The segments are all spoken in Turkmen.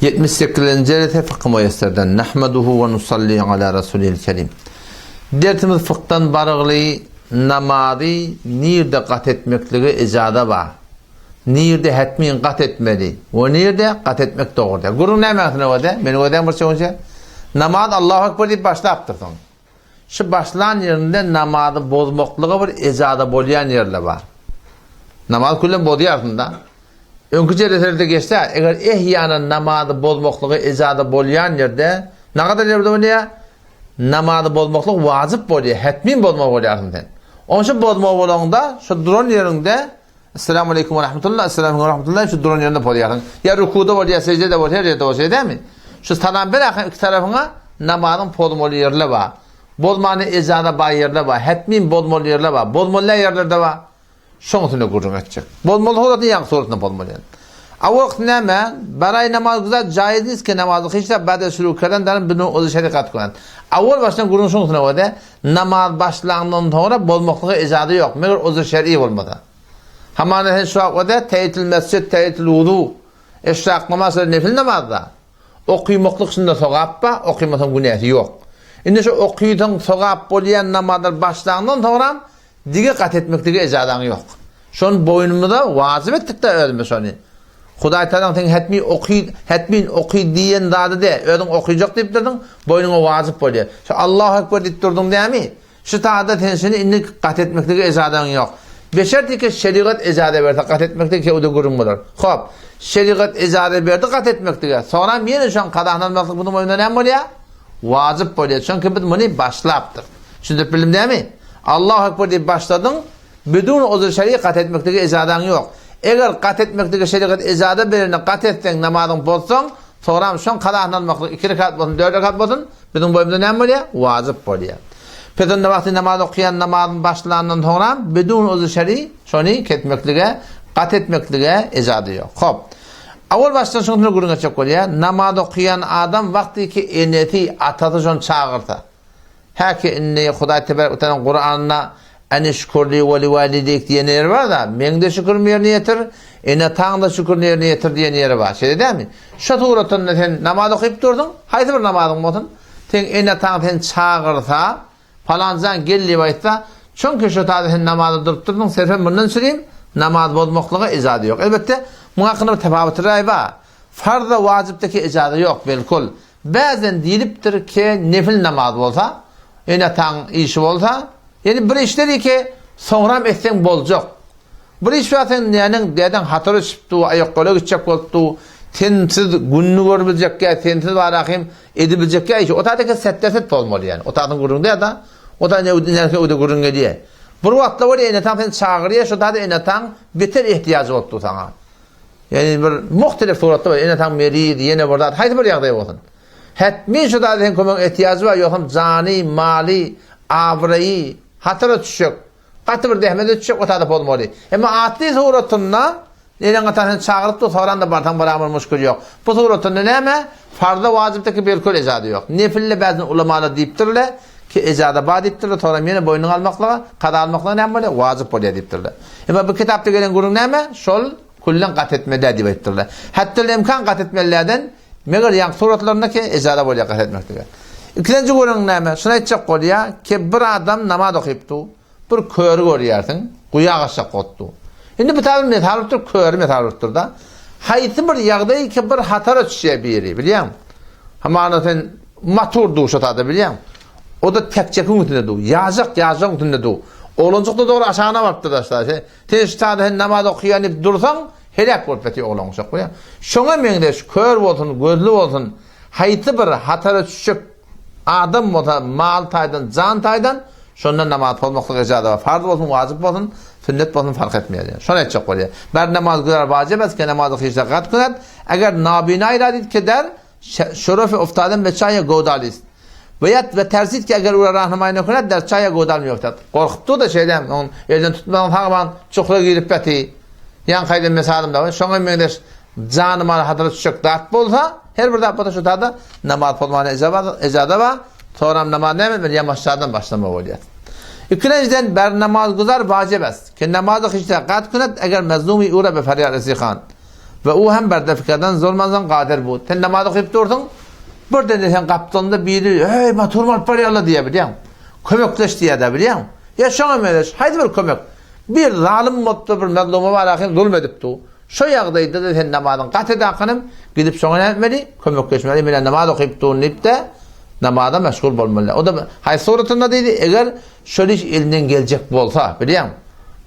78-nji jelese Fykhy Muýesserden Nahmaduhu we nusalli ala Rasulil Kerim. Dersimiz fykdan barygly namazy nirde gat etmeklige ijaza bar. Nirde hetmin gat etmeli we nirde gat etmek dogry däl. Gürrüň näme aslynda bolsa, meniň özem bir çöwünçe namaz Allahu Ekber diýip başlapdyrsyň. Şu başlan ýerinde namazy bozmaklyga bir ejaza bolýan ýerler bar. Namaz küllen bozýarsyň-da. Öňki jeleselerde geçse, eger ehýanan namazy bozmaklyga ejaza bolýan ýerde, nagadar ýerde bolýar? Namazy bozmaklyk wajyp bolýar, hetmin bozmaly bolýarsyň sen. Onşa bozmaly bolaňda, şu duran ýeriňde Esselamu aleýkum we rahmetullah, Esselamu aleýkum we rahmetullah şu duran ýerinde bolýarsyň. Ýa rukuda bol, ýa seždede bol, her ýerde bol, şeýle dälmi? Şu salam ber ahym iki tarapyňa namazyň pozmaly ýerler bar. Bozmany ejaza bar ýerler bar. Hetmin bozmaly ýerler bar. Bozmaly nä ýerlerde bar? Şoň üstünde gürrüň etjek. Bozmaly suratyny ýaňky suratynda bozmaly ýaly. A wagt näme? Baraý namaz güzar jaiz nis ki namazy hyşda bade şuru kerden daran bidun uzr şer'i kat kunan. Awwal başdan gürrüň şoň üstüne boldy. Namaz başlandan soňra bozmaklyga ejaza ýok, meger uzr şer'i bolmasa. Hamana sen şu wagt bolsa tehiýetül mesjid, tehiýetül wudu, eşrak namaz şular nefil namazda. Okymaklyk şunda sogap bar, okymasaň günäsi ýok. Indi şu okysaň sogap bolýan namazlar başlandan soňram dige gat etmeklige ejazaň ýok. Şony boýnumyza wajyp etdik-de özümiz şony. Hudaý Tagalaň seň hetmi oky, hetmin oky diýen zady dä, özüň okyjak diýip durdyň, boýnuňa wajyp bolýar. Şu Allahu Ekber diýip durdyň dämi? Şu taýda sen şuny indi gat etmeklige ejazaň ýok. Beşerti ki şerigat ejaza berse gat etmeklige kewde gürrüň bolar. Hop, şerigat ejaza berdi gat etmeklige, soňram ýene şoň kazasyny almaklyk biziň boýnumyza näme bolýar? Wajyp bolýar. Çünki biz muny başlapdyr. Düşündirip bildim dämi? Allahu Ekber diýip başladyň, Bidun uzr şer'i kat etmeklige ejazaň ýok. Eger kat etmeklige şerigat ejaza berende kat etseň, namazyňy bozsaň, soňram şoň kazasyny almaklyk iki rekat bolsun, dört rekat bolsun, biziň boýumyza näme bolýar? Wajyp bolýar. Pes onda wagty namaz okaýan namazyny başlandan soňram bidun uzr şer'i şony kesmeklige, kat etmeklige ejaza ýok. Hop. Awal başdan şunuň gürrüň etjek bolýar. Namaz okaýan adam wagty ki enesi, atasy şony çagyrsa. Häki indi Hudaý tebarek we tealanyň Kuranynda Enişkurli we liwalideyk diýen ýeri bar-da, meň-de şükürimi ýerine ýetir, ene-ataňda şükürini ýerine ýetir diýen ýeri bar. Şeýle dälmi? Şo suratynda sen namaz okyp durduň, haýsy bir namazyň bolsun, seň ene-ataň seni çagyrsa, palanjan gel diýip aýtsa, çünki şo taýda sen namaza durup durduň, serfen mundan çürim namaz bozmaklyga ijaza ýok. Elbetde, muň hakynda bir tefawut raý bar. Farzda wajypdaki ijaza ýok, belkul. Bäzen diýlipdir ke nefil namaz bolsa, ene-ataň işi bolsa, ýani bir işleri ke soňram etseň boljak. Bir iş bar sen näniň dädeň hatara düşüp dur, aýakgola gitjek bolup dur, sensiz gününi görübiljekkä, sensiz barahym edibiljekkä işi. O taýda ke setde-set bolmaly ýani. O taýdan gürrüň däl-de. O taýdan näme öwde gürrüň gelýär. Bir wagtlar bolýar ene-ataň seni çagyrýar, şo taýda ene-ataň beter ehtiýajy bolup dur saňa. Ýagny bir muhtelif suratda bar. Ene-ataň meriz, ýene bir zat, haýsy bir ýagdaý bolsun. Hetmin şu zada seň kömegiň ehtiýajy bar, ýogsam jany, maly, abraýy hatara düşjek. Gaty bir zähmete düşjek, o tada bolmaly. Emma atly suratynda eneň-ataň seni çagyryp dur, soranda barsaň barabar muşkil ýok. Bu suratynda näme? Farza wajypdyr ki belkul ejazy ýok. Nefilde bäzin ulamalar diýipdirler ki ejaza bar diýipdirler, soňra ýene boýnuňa almaklyga, kaza almaklyga näme bolýar? Wajyp bolýar diýipdirler. Emma bu kitapda gelen gürrüň näme? Şol külden gat etmeli däl diýip aýdypdyrlar. Hatda imkan gat etmelilerden meger ýaňky suratlarynda ki ejaza bolýar gat etmeklige. Ikilenji gürrüň näme? Şuny aýtjak bolýar ki bir adam namaz okypdy. Bir köri görýärsiň, guýa gaçjak bolupdy. Indi bu taýda mesal bolupdyr, köri mesal bolupdyr-da. Haýsy bir ýagdaý ki bir hatara düşýär biri, bilýäňmi? Hamana sen matur duw şo taýda bilýäňmi? O-da tekjekiň üstünde duw, ýajak ýajagyň üstünde duw. Oglanjyk-da dogry aşagyna barypdyr daşda. Sen şu taýda sen namaz okaýan diýip dursaň, heläk bolup ýatyr oglanjyk, bilýäňmi? Şoňa meňzeş kör bolsun, gözli bolsun, haýsy bir hatara düşjek Adam bolsa mal taýdan, jan taýdan şonda namaz pozmaklyk ejaza bar. Farz bolsun, wajyp bolsun, sünnet bolsun fark etmeýär diýýär. Şony aýtjak bolýar. Ber namaz güzar wajyp es ke namazy hyşda gat kunat. Eger nabina iradit ke der şerefi uftaden be çaýa godal ist. Ve yat ve tersit ki eger ura rahnamaýy nekunat der çaýa godal mi uftat. Gorkupdy da şeýdem, oň elden tutmagyň sagman çukura girip ýaty. Ýaňky aýdan mesalymda şoňa meňzeş jany maly hatara düşjek zat bolsa, her bir zat bolsa şu tada namaz pozmana ejaza bar, soňram namaz näme etmeli, ýamaşjadan başlamaly bolýar. Ikilenjiden ber namaz guzar wajib est. Ki namazy hyşda gat kunet eger mezlumi ura be feryat resihan. We u hem berdefikadan zulmandan gadir bu. Sen namaz okyp dursuň, birden-de sen gapdalynda biri, Eý, motorymy alyp barýarlar diýýär, bilýäňmi? Kömekleş diýýär-dä, bilýäňmi? Ýa şoňa meňzeş, haýsy bir kömek? Bir zalym bolupdyr, bir mazluma bar ahim zulm edip dur. Şo ýagdaýda-da sen namazyňy gat edakynym, gidip şoňa näme etmeli? Kömekleşmeli, men namaz okyp durun diýip-de, namaza meşgul bolmaly. O da haýsy suratynda diýdi? Eger şol iş elinden geljek bolsa, bilýäňmi?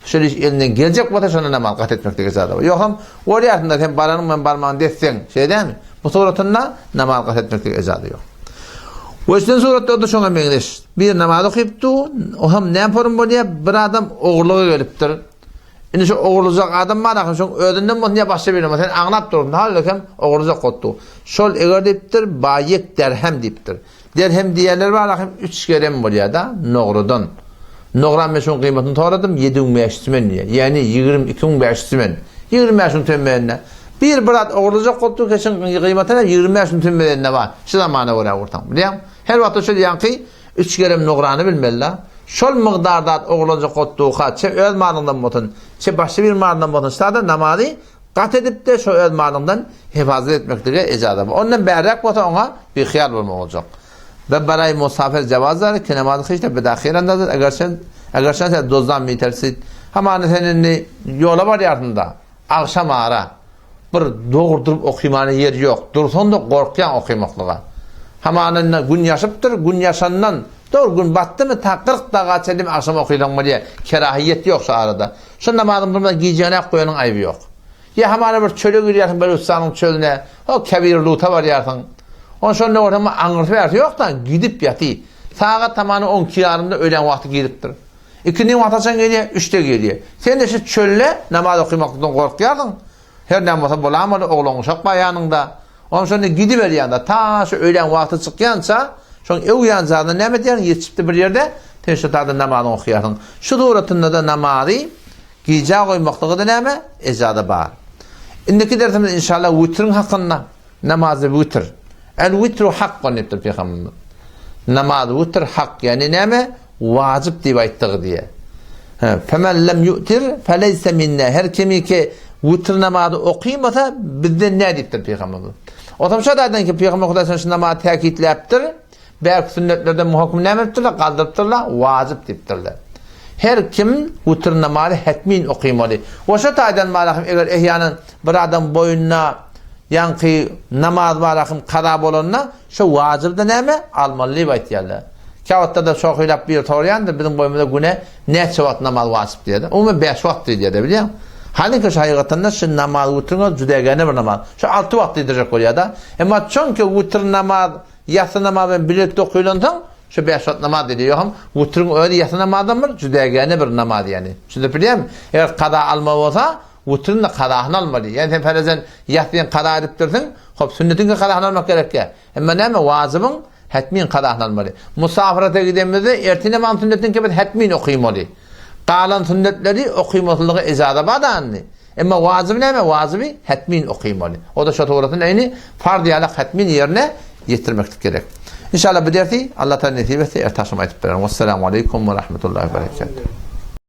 Şol iş elinden geljek bolsa, şonda namaz gat etmeklige ijaza bar. Ýogsam, bolýarsyň-da, sen baranyň bilen barmagyň desseň, şeýle dälmi? Bu suratynda namaz gat etmeklige ijaza ýok. We üçünji suratda o-da şoňa meňzeş. Bir namaz okyp dur, o hem näme form bolýar? Bir adam ogurlyga gelipdir. Indi şu ogurlajak adam bar ahyryn, şoň özünden bolsun ýa başga birinden bolsun, sen aňlap dursuň, hal hem ogurlajak bolup dur. Şol eger diýipdir, baýek derhem diýipdir. Derhem diýýärler bar ahyryn, üç gerem bolýar-da, nogradan. Nogram men şoň gyýmatyny soradym, 7500 tümen diýýär. Ýagny 22500 tümen. 25 müň tümen berende. Bir bir zat ogurlajak bolup dur, şoň gyýmaty 25 müň tümen berende bar. Şu zamana görä ursaň, bilýäňmi? Her wagtda şol ýaňky Üç gerem nograny bilmeli-la. Şol mygdar zat oglanjyk otduka, çe öz malyňdan bolsun, çe başga bir malyndan bolsun, şada namazy gat edip-de şo öz malyňdan hefazat etmeklige ejaza bar. Ondan bärräk bolsa oňa bihyýal bolmak boljak. Ve baraý musafir jawaz dary ki namazy hyşda bedahir andazat eger sen eger sen sen dozdan mitersit. Hamany sen indi ýola barýarsyň-da. Agşam ara bir dogry durup okymana ýer ýok. Dursaň-da gorkýaň okymaklyga. Hamanynda gün ýaşypdyr, gün ýaşandan, dogry gün batdymy ta 40 daga çenli agşam okysaň bolýar. Kerahiýet ýok şu arada. Şu namazyň bir gijäni goýanyň aýby ýok. Ýa hamana bir çöle girýärsiň Belüstanyň çölüne, o Kebir Luta barýarsyň. Ondan şonda görseň aňyrsy bärsi ýok-da, gidip ýaty. Sagat tamany 12 ýarymda öýlän wagty giripdir. Ikindi wagt haçan gelýär? Üçde gelýär. Sen-de şu çölde namaz okamakdan gorkýarsyň. Her näme bolsa bolamaly, oglan-uşak bar ýanyňda. Onuň şonda gidiberýäň-de, ta şu öýlän wagty çykýança, şoň öw ýanjagynda näme edýäň? Ýetişipdi bir ýerde, sen şu taýda namazyňy okaýarsyň. Şu suratynda-da namazy gijä goýmaklyga-da näme? Ejaza bar. Indiki dersimiz inşallah witriň hakynda. Namazy witr. El witru hakkun diýipdir Pygamberimiz. Namaz witr hak, ýagny näme? Wajyp diýip aýtdygy diýýär. He, femen lem yu'tir feleyse minna. Her kimi ki witr namazy okymasa bizden nä diýipdir Pygamberimiz. Otam şo daýdan ki Pygamber Hudaý şu namazy täkitläpdir. Belki sünnetlerden bu höküm näme edipdirler? Galdyrypdyrlar, wajyp diýipdirler. Her kim witr namazy hetmin okymaly. We şo taýdan barahym eger ehýanan bir adam boýnuna ýaňky namaz barahym kaza bolanda şo wajyby-da näme? Almaly diýip aýtýarlar. Käwagtda-da şohylap biri soraýandyr, biziň boýumyza güne näçe wagt namaz wajyp diýýär-de. Umuman bäş wagt diýilýär-de, bilýäňmi? Halynky şu hakykatanda şu namaz witriň özi jüdägäne bir namaz. Şu alty wagt diýdirjek bolýar-da. Emma çünki witr namaz Ýassy namaz bilen bilelikde okylansoň, şu bäş wagt namaz diýilýär. Ýogsam, witriň özi ýassy namazdan bir jüdägäne bir namaz ýagny. Düşündirip bilýärmi? Eger kaza alma bolsa, witriň-de kazasyny almaly. Ýagny sen ferezen ýassyň kaza edipdirsiň, hop, sünnetiň-de kazasyny almak gerekýär. Emma näme, wajybyň hetmin kazasyny almaly. Musafyrata gidenimizde ertir namazyň sünnetiniňki biz hetmin okymaly. Galan sünnetleri okymaslyga ejaza bar-da indi. Emma wajyby näme? Wajyby hetmin okymaly. O-da şo suratynda ýagny farz ýalak hetmin ýerine ýetirmeklik gerek. Inşallah bu dersi Allah Taala nesip etse erte agşam aýdyp bererin. Wessalamu aleýkum we rahmetullahi we berekatuh.